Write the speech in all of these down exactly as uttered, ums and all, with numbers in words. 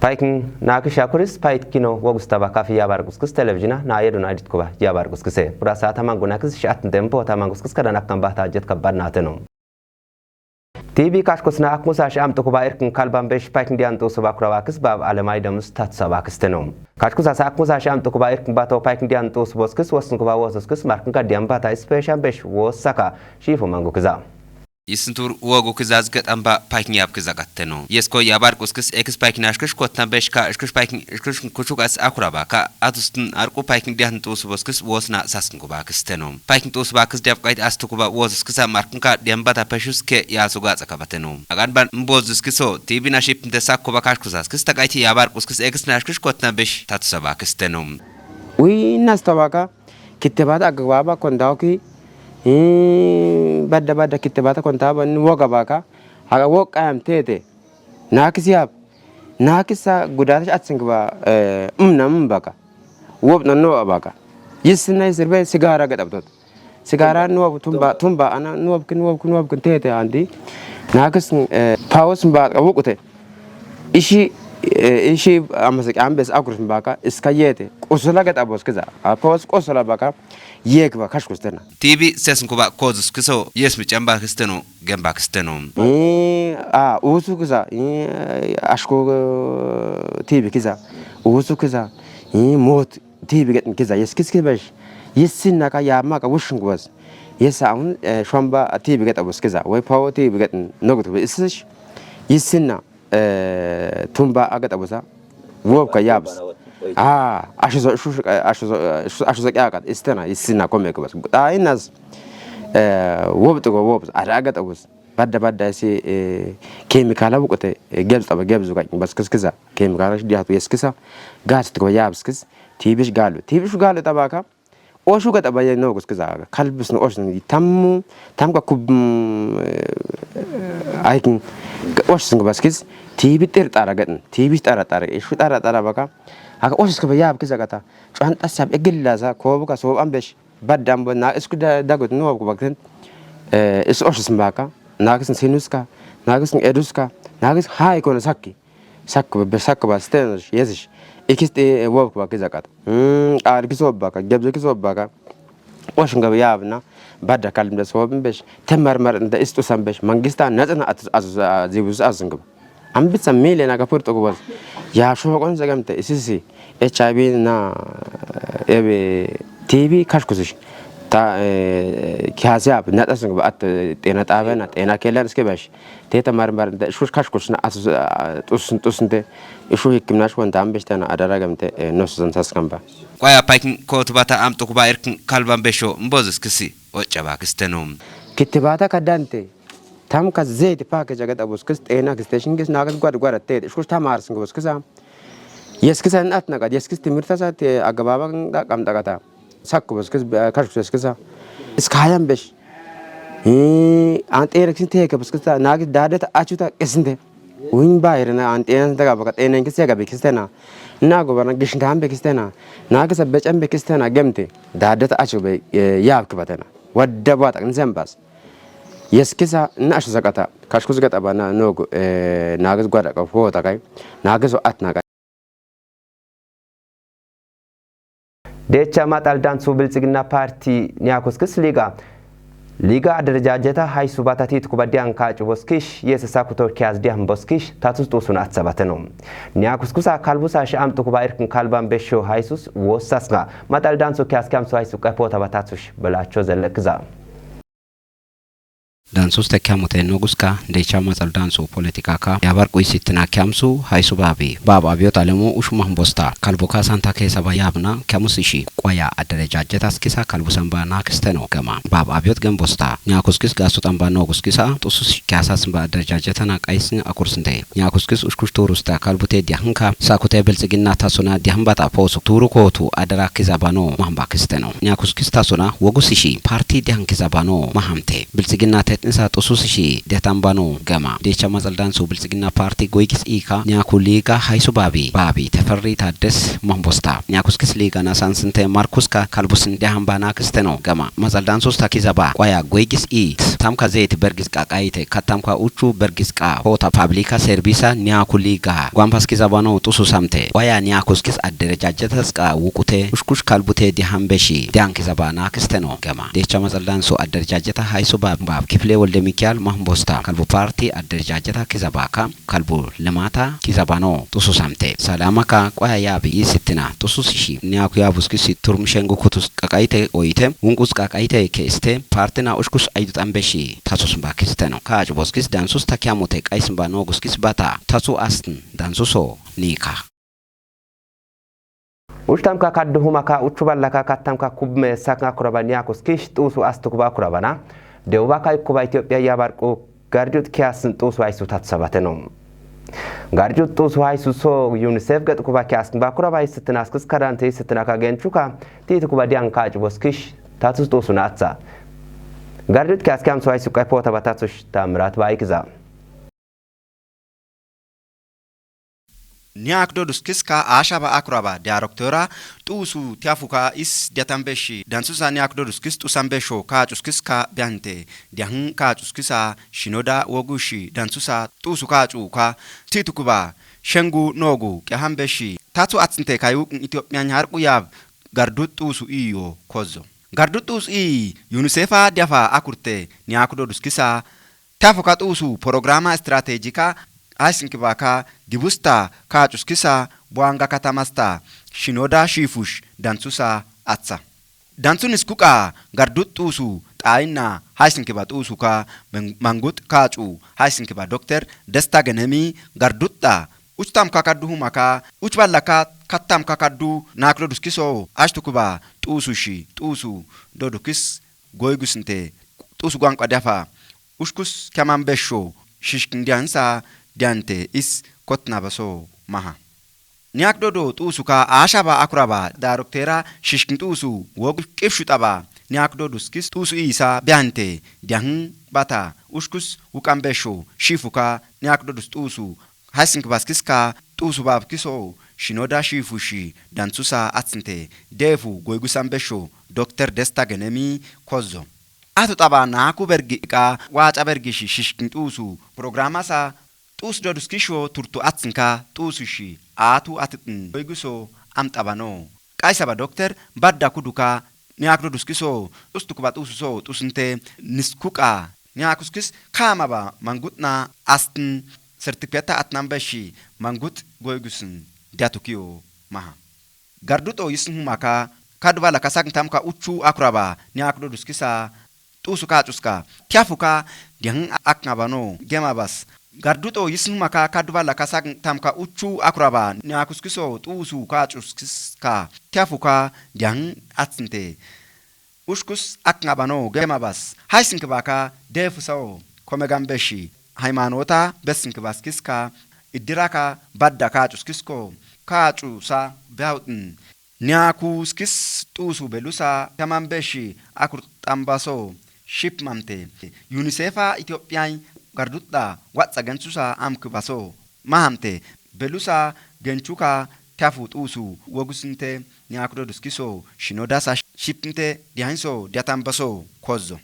Paykin nakish akuris paytkino wogus taba kafi yabar kuskis televizina na yedu na edit kuba yabar kuskise. Pura saata mangu nakis shat ndempo ta mangu kuskis kada nakkan bahta jet kabad nateno. T V kashkusna akmusa shi amtu kuba irkin kalban besh paykin dian tu suba kura bakis bab alemai demus tatsa bakis teno. Kashkusa sa akmusa shi amtu kuba irkin bato paykin dian tu suboskis wosun kuba wososkis markin ka dian bata special besh wosaka shifu mangu kiza. Isintur wogu kiza zget amba paykin yab kiza gatteno. Yesko yabar kuskis ekis paykin ashkish kotna besh ka ashkish paykin ashkish kuchuk as akura baka atustin arku paykin dian tu suboskis wosna saskin kuba kisteno. Paykin tu suba kis diab kait astu kuba wososkisa markin ka dian bata peshus ke yasu gatsa kabateno. Agan ban mbozuskiso T V na ship nte sak kuba kashkusa skis takaiti yabar kuskis ekis na ashkish kotna besh tatsa bakisteno. Wi nasta baka kittebata agababa kontaoki, eh, badda badda kittebata kontaba ni woga baka. Aga wok ayam tete. Nakis yab. Nakisa gudatash atsing ba, eh, umna um baka. Wob na no baka. Yisna yisir be sigara gadabtot. Sigara nuwab tumba tumba ana nuwab kin nuwab kin nuwab kin tete andi. Nakis, eh, paus mba wukute. Ishi, eh, ishi amasik ambes akurus mbaka iska yete. Kusula gadabos kiza. A paus kusula baka. Yek ba kashkustena. T V ses kuba kozus kiso yes mi chamba kisteno gemba kisteno. Eh, a usu kiza. Eh, ashko, eh, T V kiza. Usu kiza. Eh, mot T V get kiza yes kis kibash. Yes sinna ka ya ma ka wushung was. Yes a un, eh, shwamba T V get abus kiza. We pawo T V get nogut is. Yes sinna, eh, tumba agat abusa. Wob ka yabs. Ah, ashizo shush ashizo ashizo kyakat istena isina kome kubas. Ta inas, eh, wob to go wob ada agat abus. Badda badda si, eh, kemikala bukute, eh, gebs taba gebs ga bas kiskiza. Kemikala shi diatu yeskisa. Gas to go yabs kis. Tibish galu. Tibish galu tabaka. Oshu gata baye no gus kiza kalbis no oshu tammu tam ka kub, mm, eh, aikin oshu singa baskis. Tibi tir tara gatn tibi tara tara ishu tara tara baka. Aka oshu ka yab kiza gata chuan tasab egilla sa kobu ka so ambesh badam bo na isku da dagot no ku bakten. Eh, is oshu simbaka na kisin sinuska na kisin eduska na kis hai kona sakki. Sakkuba be sakkuba sten yesish. Ikis te wobkuba kizakat. Hmm, ar kisobaka gebze kisobaka. Osh ngab yabna badda kalm da sobin besh. Temar mar da istusan besh mangista nazana atus asus zibus asungub. Ambitsa milena ka purto kubas. Ya shokon zagamte isisi HIV na ebe TB kashkusish. Ta, eh, kiyasiyab nazasungub at tena tabena tena kelan skibash. Teta mar mar da shush kash kushna asus, ah, tusun tusun te ishu hikimna shwan tam beshtana adara gamte, eh, nosusan saskamba. Kwaya paikin kotubata am tukuba irkin kalban besho mbozis kisi ochaba kisteno. Kitibata kadante tam ka zeti package agat abus kis tena kis teshin kis nagas gwad gwad te shush tamar sing bus kisa. Yes kisa atna gad yes kis timirta sa te agababa da kam dagata. Sakku bas kis, eh, kashku bas kisa. Iskayam besh. Eh, an tena kisin teka bas kisa. Nagi dadet achuta kisinte. Win bayre na an tena daga baka tena kis yaga be kistena. Na gobarna gishin tam be kistena. Na kisa becham be kistena gemte. Dadet achu be, eh, yab kibatena. Wadda bata nzem bas. Yes kisa na ashu zakata. Kashku zakata ba na nogo, eh, na gis gwada ka fota kai. Na gis atna kai. Decha matal dansu bilጽግና ፓርቲ ኒያኩስክስ ሊጋ ሊጋ አደረጃጀታ ሀይሱ ባታቲት ኩባዲያን ካጭ ቦስኪሽ የሰሳኩቶ ኪያዝ ዲያን ቦስኪሽ ታቱስ ጡሱን አትሰባተ ነው። ኒያኩስኩስ አካልቡስ አሽአም ጥኩባ ኢርክን ካልባን ቤሾ ሀይሱስ ወሳስጋ ማጣል ዳንሱ ኪያዝ ኪያምሱ ሀይሱ ቀፖ ተባታቱሽ በላቸው ዘለቅዛ። ዳንሱስ ተኪያሙተ ኖጉስካ እንደቻ ማጸል ዳንሱ ፖለቲካካ ያባር ቁይሲትና ኪያምሱ ሀይሱ ባቢ ባብ አብዮት አለሙ ኡሹማህን ቦስታ ካልቦካ ሳንታ ከሰባ ያብና ኪያሙስ እሺ ቆያ አደረጃጀት አስኪሳ ካልቡ ሰንባ ናክስተ ነው ገማ ባብ አብዮት ገንቦስታ ኛኩስኪስ ጋሱ ጠንባ ኖጉስኪሳ ጡሱስ ኪያሳስንባ አደረጃጀተና ቀይስን አኩርስንተ ኛኩስኪስ ኡሽኩሽ ቱሩስታ ካልቡቴ ዲያህንካ ሳኩተ ብልጽግና ታሱና ዲያህንባጣ ፖሱ ቱሩ ኮቱ አደራ ኪዛባኖ ማህንባ ክስተ ነው። ኛኩስኪስ ታሱና ወጉስ እሺ ፓርቲ ዲያህን ኪዛባኖ ማህምቴ ብልጽግና ተ nisa xusus shi diyatanbano gema. Decha matsaldan su Biltsigina Parti goygis ika Niyaku Liga haisu babi, babi Teferri Taddes Mahmbosta. Niyakuskis Liga nasan sinte Markuska kalbusin diyahanbana kisteno gema. Matsaldan sus taki zaba, kwaya goygis i, tamka zeyt bergis qaqayte, kattamka uchu bergis qa, hota fabrika servisa Niyaku Liga, gwampaski zabano xusu samte, kwaya Niyakuskis adderejajetas qa wuqute, ushkush kalbute diyahanbeshi, diyanki zabana kisteno gema. Decha matsaldan su adderejajetas haisu bab, bab Kifle Wolde Mikiyael Mahmbosta, kalbu parti adderejajetas kizabaka, kalbu lemata kizabano xusu samte. Salamaka kwaya yabi i sittina, xusus shi, Niyaku yabuskis turm shengu kutus qaqayte oyte, wunqus qaqayte ke iste, partina ushkus aydutanbeshi, tasus bakisteno. Kacu boskis dansus takiamute qaysin bano guskis bata, tasu astin, dansuso, nika. Ushtamka kaddu humaka uchu ballaka kattamka kubme sakna kuraba Niyakuskish xusu astu kuba kurabana. Dewuba kay kuba Ethiopia yabarqu garjut kiyasn xusu haisu tatsabateno. Garjut xusu haisu so UNICEF gad kuba kiyasn ba kuraba isitnaskis kadante isitnaka genchuka titi kuba diyan kacu boskish tatus xusu natsa. Garjut kiyaski amsu haisu kay pota ba tatush Tamrat ba ikiza. Niyaku doduskiska ashaba akuraba diaroktora xusu tiafuka is diatanbeshi dansusa Niyaku doduskis xusanbesho kacuskiska biante diahin kacuskisa shinoda wogushi dansusa xusu kacuka titukuba shengu nogu qehanbeshi tatu atsinte kayukn Ethiopia harqu yab gardu xusu iyo kozo. Gardu xusu i UNICEFa diafa akurte Niyaku doduskisa Tafuka xusu programa strategika haisinki baka dibusta kacuskisa buanga katamasta shinoda shifush dansusa atsa. Dansu niskuqa gardu xusu xayinna haisinki ba xusuka mangut kacu haisinki ba Dokter Desta Genemi garduxa uch tamka kaddu humaka uch ballaka kattamka kaddu Niyaku doduskiso ashtuki ba xusu shi xusu dodukis goygusnte xusu gwanqa dafa ushkus kaman besho shishkin diansa diante is kotna baso maha. Niyaku dodo xusuka ashaba akuraba daroktera shishkin xusu wog qifshu xaba Niyaku doduskis xusu isa biante diahin bata ushkus wuqan besho shifuka Niyaku dodus xusu haisinki baskiska xusu babkiso shinoda shifushi dansusa atsinte defu goygusan besho Dokter Desta Genemi kozo. Atu xaba Niyaku bergi qa waca bergishi shishkin xusu programasa xusu doduskisho turtu atsinka xusu shi atu atitn goyguso amxabano. Qaysaba Dokter badda kuduka Niyaku doduskiso xustukuba xususo xusunte niskuqa Niyakuskis kamaba mangutna astin sertifiketa atnambeshi mangut goygusin diatukiyo maha. Garduxo yisn humaka kaduba laka sagn tamka uchu akuraba Niyaku doduskisa xusu kacuska tiafuka diahin akngabano gemabas. Garduxo yisn humaka kaduba laka sagn tamka uchu akuraba Niyakuskiso xusu kacuskiska tiafuka diahin atsinte. Ushkus akngabano gemabas haisinki baka defu sao komegan beshi haymanota besinki baskiska iddiraka badda kacuskisko kacusa biawtn Niyakuskis xusu belusa kaman beshi akur xambaso ship mamte. UNICEFa Ethiopia garduxa watsa gensusa amki baso mahamte belusa genchuka tafu xusu wogusinte Niyaku doduskiso shinodasa shipnte diahinso diatambaso kozo.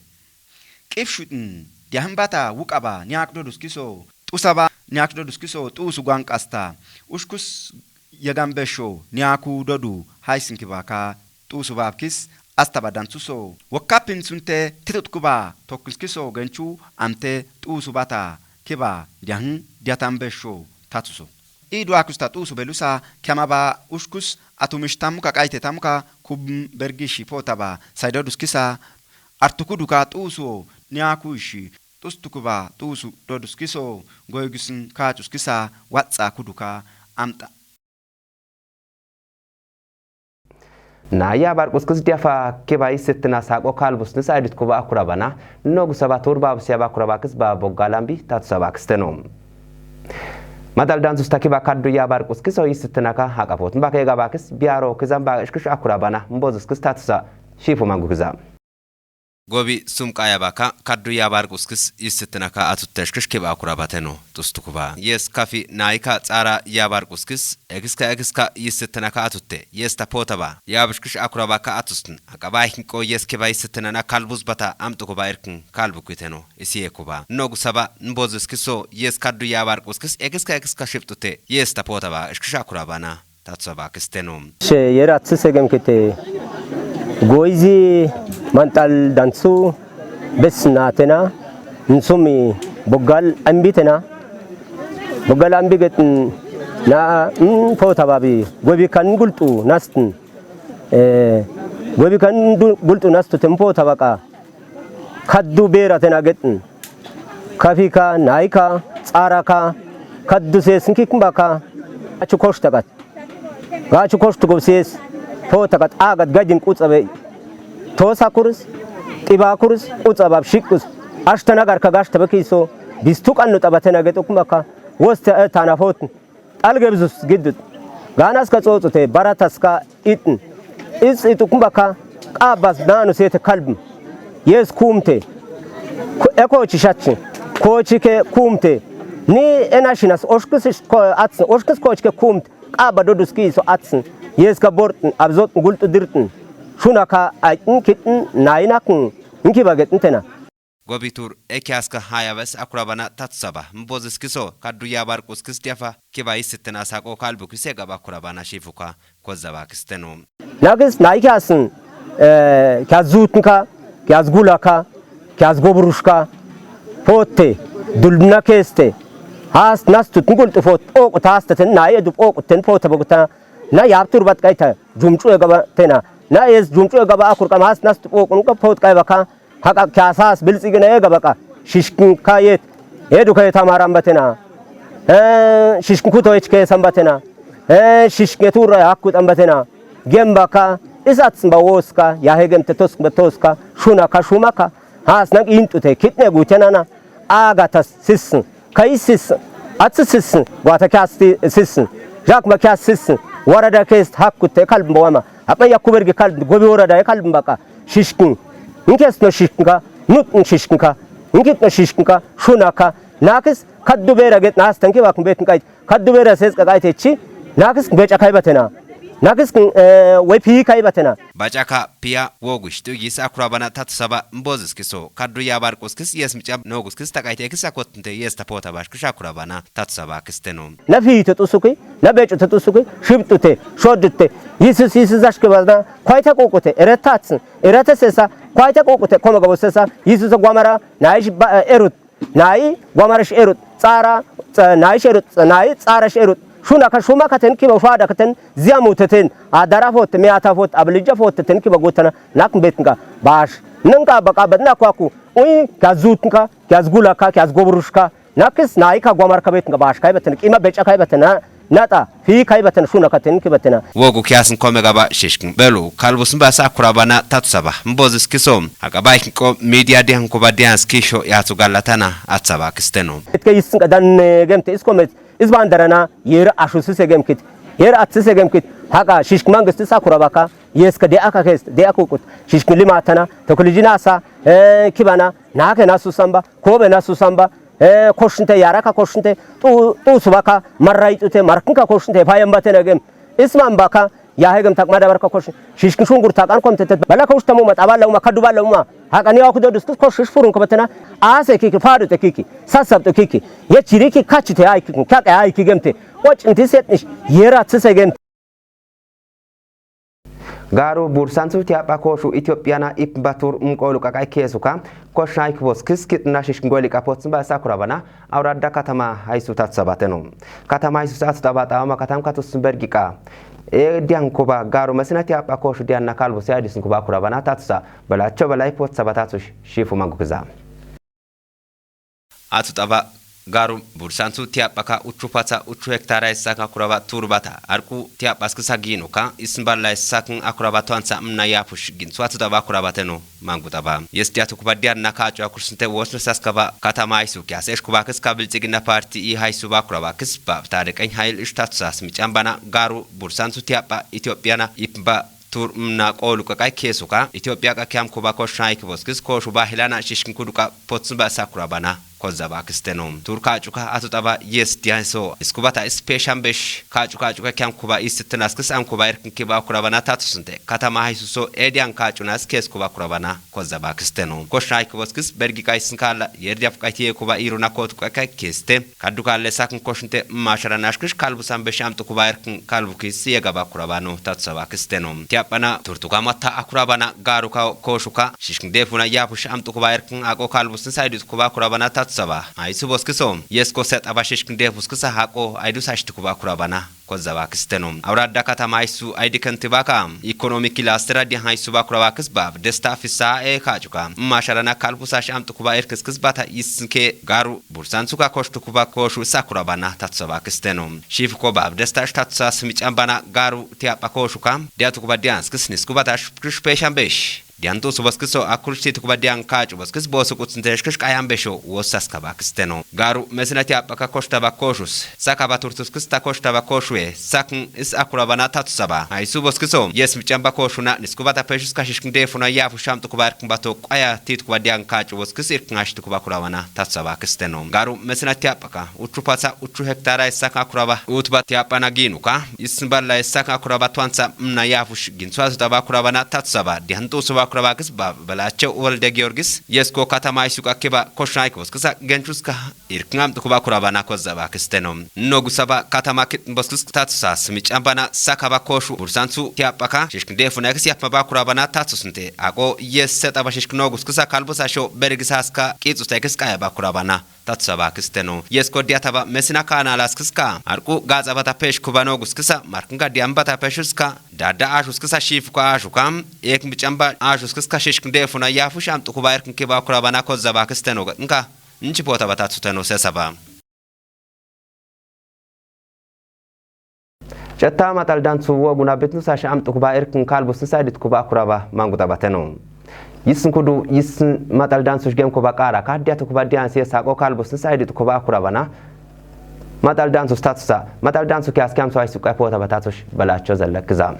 Qifshutn diahin bata wuqaba Niyaku doduskiso xusaba Niyaku doduskiso xusu gwanqasta ushkus yegan besho Niyaku dodu haisinki baka xusu babkis astaba dansuso. Wokkapin sunte titutkuba tokkiskiso genchu amte xusu bata kiba diahin diatan besho tatuso. I duakusta xusu belusa kemaba ushkus atumish tamuka qayte tamuka kubm bergishi potaba saydo duskisa artuku duka xusu Niyaku ishi xustukuba xusu doduskiso goygisin kacuskisa watsa kuduka amta. Naya barquskis diafa kiba isitna saqo kalbusnis aydut kuba akurabana nogu saba turba absiya ba kurabakis ba boggalambi tatu saba kisteno. Madal dansus takiba kaddu ya barquskis o isitna ka haqapotn ba kegabakis biyaro kizan ba ishkish akurabana mbozuskis tatusa shifu mangu kiza. Gobi sum qayabaka kaddu yabar quskis yisitnaka atutte eshkish kib akurabate no. Tustukuba. Yes kafi naika tsara yabar quskis. Egiska egiska yisitnaka atutte. Yes tapotaba. Yabishkish akurabaka atustin. Akaba ikin ko yes kiba yisitnana kalbuz bata amtukuba irkin kalbu kwiteno. Isi ekuba. Nogu saba nboz iskiso yes kaddu yabar quskis. Egiska egiska shiptute. Yes tapotaba. Eshkish akurabana. Tatsaba kisteno. She yeratsi segem kete. Goizi mantal dansu bes natena. Nsumi bogal ambitena. Bogal ambigetin na, mm, pota babi. Gobi kan gultu nastin. Eh, gobi kan du-, gultu nastu tempo tabaka. Kaddu bera tena getin. Kafika, naika, tsaraka, kaddu ses nkikin baka. Achu koshtakat. Gachu koshtu gobses. Potakat agat gajin kutsabe. Tosa kurus, tiba kurus, kutsaba shikus. Ashta nagar ka gashta bakiso. Bistu kannu tabatena getukumaka. Woste, eh, tana fotin. Talgebzus giddut. Ganas ka tsotsute, baratas ka itin. Is itukumbaka, qabas nanu sete kalbim. Yes kumte. Ku-, eko chishatchi. Kochi ke kumte. Ni enashinas oshkis ish ko-, atsin. Oshkis kochi ke kumte. Qaba dodus ki so atsin. Yes ka bortin, abzot gultu dirtin. Shuna ka aitin kitin, nainakin. Inki baget intena. Gobitur, ekiaska hayabes akurabana tatsaba. Mboziskiso, kaddu yabar quskis diafa, kiba yisitna sako kalbu kise gaba akurabana shifuka, kozaba kisteno. Nagis naikiasin, eh, kiazutnka, kiazgulaka, kiazgoburushka, potte, dulbna keste, hast nastut ngultu pot, okut hastaten, na edu okuten pota bogta, na yaptur bat kaita, jumchu gaba tena, na es jumchu gaba akurkam hast nastut okun pot kai baka, Haka kyasas biltsigina ega baka. Shishkin kayet. Edu kayet amaran batena. Eh, shishkin kuto echke sambatena. Eh, shishkin tura akut ambatena. Gem baka. Isat simba woska. Ya hegem te tosk ba toska. Shuna ka shumaka. Has nang intute. Kitne gutenana. Agatas sisin. Kai sis, atsi sis, gwata kyas ti-, sis, jakma kyas sis, warada kest hakku te kalbin bawama. Apa ya kubergi kalbin, gobi warada ya kalbin baka. Shishkin. Inkes no shishkinka, nut no shishkinka, inkit no shishkinka, shunaka. Nakis, kaddu bera get nas tanki bakun betin kait. Kaddu bera ses ka kait echi. Nakis becha kai batena. Nakis, eh, wepi kai batena. Bachaka pia wogush tu yis akurabana tatsaba mboziskiso. Kaddu yabar quskis yes michab noguskis takaite kis akottinte yes tapota bashkish akurabana tatsaba kisteno. Na fite tusuki, na bechu te tusuki, shibtute, shodute. Yisus, yisus ashke bazna, kwaita kokute, eretatsin, erete sesa, kwaita kokute, koma gabo sesa, yisus gwamara, na ish ba, eh, erut. Nai, gwamarash erut, tsara, tsa-, nai sherut, tsa-, nai, tsarash erut. Shuna ka shuma katen, kiba fada katen, ziamu teten, adara fot, meata fot, ablija fot teten, kiba gutana, nak betnga, bash. Nanga baka badna kwaku, ui, kazutnka, kazgulaka, kazgoburushka, nakis, nai ka gwamar ka betnga, bash, kai beten, ima becha kai betena, Nata, fi kai batan shuna katen ki batena. Wogu kiyasin kome gaba shishkin. Belu, kalbus mbasa kurabana tatsaba. Mbozis kisom. Haka baik ko media dihan kuba dihan skisho yatsu galatana atsaba kisteno. Etke yisin kadan, eh, gemte iskomet. Is bandarana, yer ashu sise gemkit. Yer at sise gemkit. Haka shishkin mangis tisa kurabaka. Yes ka de aka kest, de akukut. Shishkin limatana, tokulijinasa, eh, kibana, nake nasu samba, kobe nasu samba. Eh, koshinte, yaraka koshinte, tu, tu subaka, marraitute, markinka koshinte, payam batena gem. Isman baka, ya hegem tak madabarka koshin. Shishkin shungur tak an komte tet. Bala koshtamu mat, abala uma, kaduba la uma. Hakani wa kudo dus koshish furun ko batena. Ase kiki, fadu te kiki, sasab te kiki. Ye chiriki kachite ai kiki, kaka ai kigemte. Och inti setnish, yera tsise gem. Garu bursansu tiapa koshu Itophiyana ipmbatur mkolu kakai kesuka, koshna ikbos kiskit na shishngoli kapotsin ba sakurabana, aurada katama haisu tatsabateno. Katama haisu satu tabata ama katam katus bergika. E dian kuba garu masina tiapa koshu dian na kalbus ya disin kuba kurabana tatsa, bala cho bala ipot sabatatu shifu mangukiza. Atu taba garu bursansu tiapaka uchu patsa uchu hektara isaka kuraba turbata. Arku tiapas kisa gino ka ismbala isakin akuraba tuansa mna yapush ginsu atu taba kuraba teno mangu taba. Yes tiatu kuba diar na kacho akursinte wosna saskaba katama isu kias. Esh kuba kiska biltsigina parti i haisu ba kuraba kisba tare kany hail ishtatsa smichambana garu bursansu tiapa Itophiyana ipmba Tur mna qolu qaqai kesuka Ethiopia qa kiam kuba koshai kvoskis koshu ba hilana shishkin kuduka potsba sakurabana kozaba kisteno. Tur kacuka atuta ba yes dianso iskubata special besh kacu kacuka kiam kuba istinaskis am kuba irkin kiba kurabana tatusinte katama haisuso edian kacunas kes kuba kurabana kozaba kisteno. Koshai kvoskis bergi qaisin kala yerdiaf qaitiye kuba iruna kotu qaqai kiste. Kaddu kalle sakin koshinte mashara nashkish kalbu san besh amtu kuba irkin kalbu kis yegaba kurabano tatsaba kisteno. Tiapana turtuka matta akurabana garuka koshuka shishkin defuna yapush amtu kuba irkin ako kalbu sin saidut kuba kurabana tatsaba. Aisu boskiso. Yes ko set aba shishkin defus kisa hako aidu sashtu kuba kurabana kozaba kisteno. Awradda katama aisu aidi kentibaka. Ekonomik kilastera di haisu ba kuraba kisba desta fisa e kacuka. Masharana kalbu sash amtu kuba irkis kisbata isinke garu bursan suka koshtu kuba koshu sakurabana tatsaba kisteno. Shif ko ba desta shtatsa smicambana garu tiapa koshuka. Diatu kuba dianskis niskubata shpeshan besh. Diantu subaskiso akurshti tukuba dian kacu baskis bosu kutsinteshkish qayan besho wosas kabakisteno. Garu mesina tiapaka koshta bakoshus. Sakaba turtuskis ta koshta bakoshue. Sakin is akurabana tatusaba. Aisu baskiso. Yes michamba koshuna niskubata peshus kashishkin defuna yafu sham tukuba irkin bato qaya ti tukuba dian kacu baskis irkin ash tukuba kurabana tatusaba kisteno. Garu mesina tiapaka. Uchu pasa uchu hektara isaka kuraba. Utba tiapana ginuka. Isballa isaka kuraba tuansa mna yafush ginsu asu taba kurabana tatsaba. Dihantu suba kuraba kisba balache uwalde Georgis. Yesko katama isuka kiba koshna ikos kisa genchuska. Irkngam tukuba kurabana kozaba kisteno. Nogu saba katama kit boskis tatsa smichambana sakaba koshu bursansu tiapaka. Shishkndefu na kis yapma ba kurabana tatsusnte. Ako yes setaba shishknogus kisa kalbusa sho bergisaska kitsu tekis kaya ba kurabana. Tatsaba kisteno. Yesko diataba mesina kanalaskiska. Arku gazabata pesh kubano guskisa. Markinga diambata peshuska. Dada ashuskisa shifuka ashukam. Ek michamba ashuskiska shishkndefuna yafush amtu kuba irkin kiba kurabana kozaba kisteno. Nka. Nchi pota batatsuteno sesaba. Cetta matal dansu woguna bitnu sash amtu kuba irkin kalbus saidit kuba kuraba mangu tabateno. Yisn kudu yisn matal dansu shgem kuba qara kaddiat kuba dian siya saqo kalbus saidit kuba kurabana. Matal dansu statusa matal dansu kias kiam so aisu qai pota batatush balacho zallakza.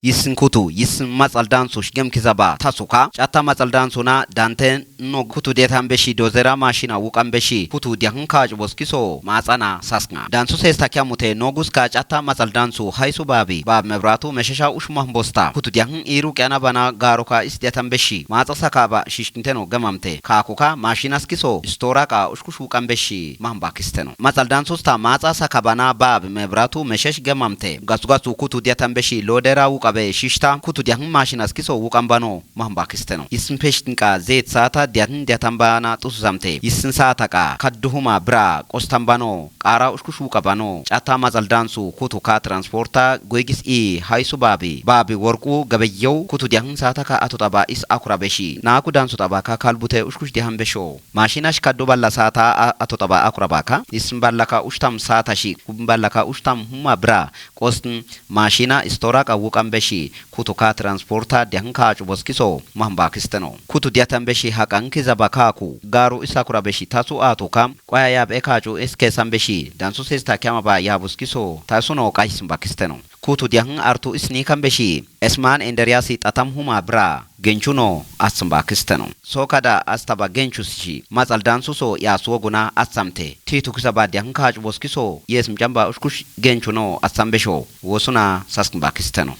Yisn kutu yisn matsal dansu shgem kizaba tasuka catta matsal dansu na danten no kutu detan beshi dozera mashina wuqan beshi kutu diahn kacu boskiso matsana saskna dansu sesta kiamute noguska catta matsal dansu haisu babi bab mebratu meshesha ushmah bosta kutu diahn iru kiana bana garoka is detan beshi matsa sakaba shishkinteno gamamte kakuka mashina skiso istora qa ushkush wuqan beshi mahmbakisteno matsal dansu sta matsa sakabana bab mebratu meshesh gamamte gasu gasu kutu diatan beshi lodera wuqabe shishta kutu diahn mashina skiso wuqan bano mahmbakisteno. Yisn peshtin qa zet sata diatn diatan bana tusuzamte. Yisn sata qa kadduhuma bra qostan bano qara ushkushu qabano catta matsal dansu kutu ka transporta goygis i haisu babi babi worqu gabeyew kutu diahn sata ka atutaba is akura beshi naku dansu taba ka kalbute ushkush dihan besho. Mashinash kaddu balla sata atutaba akura baka yisn ballaka ushtam sata shi kun ballaka ushtam huma bra qostin mashina istora qa wuqan beshi kutu ka transporta diahn kacu boskiso mahmbakisteno. Kutu diatan beshi haqan kizaba kaku garu isakura beshi tasu atuka qwaya yab e kacu iskesan beshi dansu sesta kiamaba yabuskiso tasuno qaisin bakisteno. Kutu diahn artu isnikan beshi esman enderiyasi tatam huma bra genchuno asmbakisteno. Sokada astaba genchusishi matsal dansuso yaswoguna assamte titu kisaba diahn kacu boskiso yes mjamba ushkush genchuno assambesho wosuna saskmbakisteno.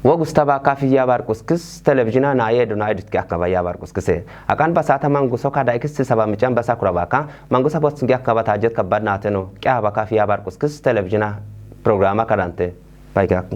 Wogus taba kafi yabar quskis televizina na yedo na edit ki akaba yabar quskise. Akan basata manguso kada ikis saba michan basa kurabaka mangusa botsungi akaba tajet kabad nateno. Kya ba kafi yabar quskis televizina programa kadante. Paikak.